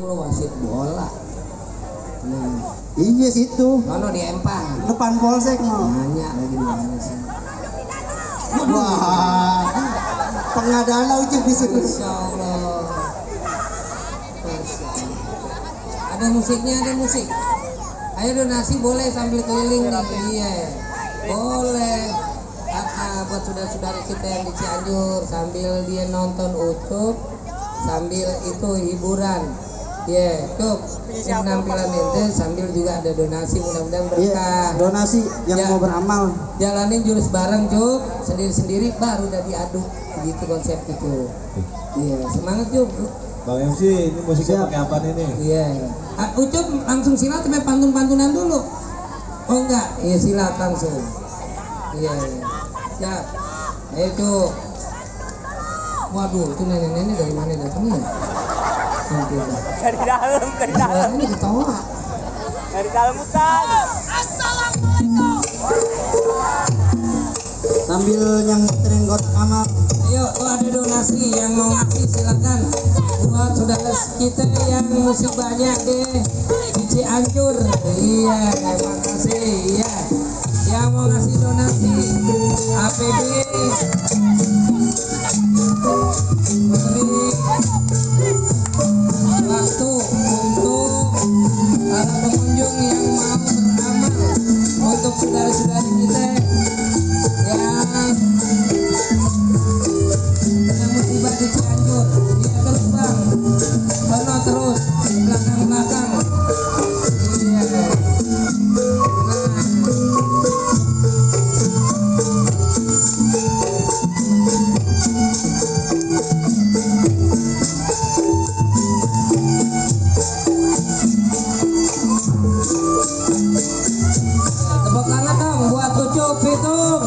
Allah wasit bola. Nah, Iya situ. kono di Empang. Depan polsek no. Nanya lagi di mana sih? Wah. Tengah danau Ucup di situ. Masya Allah. Masya Allah. Ada musiknya, ada musik. Ayo donasi boleh sambil keliling nih. Iya. Boleh. Buat saudara-saudara kita yang di Cianjur sambil dia nonton Ucup, sambil itu hiburan. Ya, Cup. Penampilan ente sambil juga ada donasi, mudah-mudahan berkah. Donasi yang Ya. mau beramal. Jalanin jurus bareng, Cup. Sendiri-sendiri baru udah diaduk. Gitu konsep itu. Iya, semangat, Cup. Bang MC, ini musiknya pakai apa ini? Iya. Ucup langsung silat sampai pantun-pantunan dulu. Oh enggak, iya silat langsung. Iya. Siap. Ayo Cup. Waduh, itu nenek-nenek dari mana datangnya? Dari dalam, dari dalam, Ini ketawa. dari dalam hutan. Sambil yang muterin kotak amal. Ayo, ada donasi yang mau ngasih silakan. Buat saudara kita yang musik banyak deh di Cianjur. Iya, terima kasih. Iya. Yang mau ngasih donasi APD beri waktu untuk para pengunjung yang mau beramal untuk saudara-saudari kita yang musibah di Cianjur. Dia terus bang, sono terus belakang-belakang. Iya. Tepuk tangan dong buat Ucup Pitung.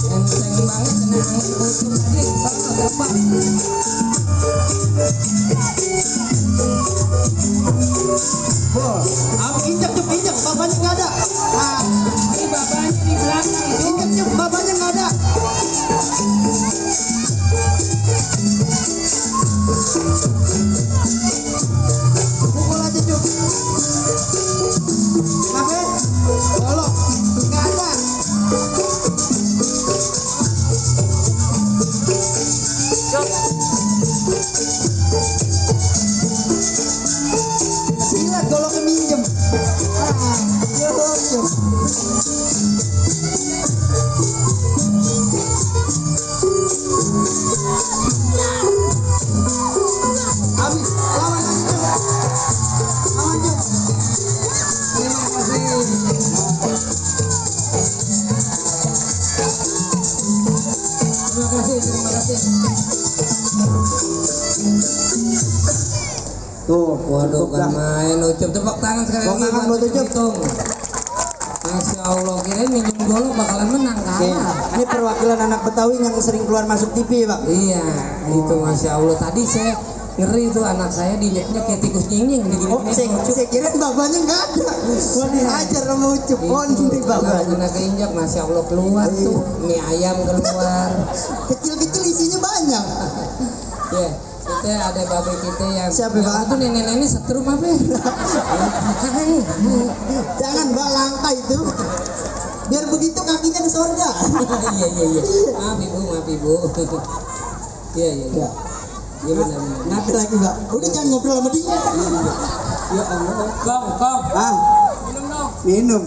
Enteng banget kena angin Ucup tadi. Sono terbang. Injak Cup, injak. Bapaknya nggak ada. Ah, Ini bapaknya di belakang. injak Cup, bapaknya nggak ada. Pukul aja Cup. Ngapain? Bolok. Nggak ada. Silat kalau keminjem. Cup. Habis. Lawan Cup. Lawan Cup. Terima kasih. Terima kasih, terima kasih. Tuh, Waduh, kan main Ucup. Tepuk tangan sekali Tepuk lagi tangan buat Ucup. Pitung. Masya Allah, kirain minjem golo bakalan menang Oke, kalah. ini perwakilan anak Betawi yang sering keluar masuk TV, Pak. Iya, itu Masya Allah. Tadi saya ngeri tuh anak saya dilihatnya kayak tikus nying-nying begini. Oh, saya kira bapaknya nggak ada. Wah, dihajar sama Ucup. Oh, ini bapaknya. Kena keinjak, Masya Allah keluar tuh mie ayam keluar. Kecil-kecil isinya banyak. Ya, kita ada babe kita yang Siapa, Pak? itu nenek-nenek setrum apa? Jangan Mbak, langka itu. Biar begitu kakinya di sorga. Iya. Maaf ibu. Iya, iya, iya. Iya benar. Ngapain lagi mbak? Udah jangan ngobrol sama dia. Ya Allah. Kong. Ah, Minum dong. minum.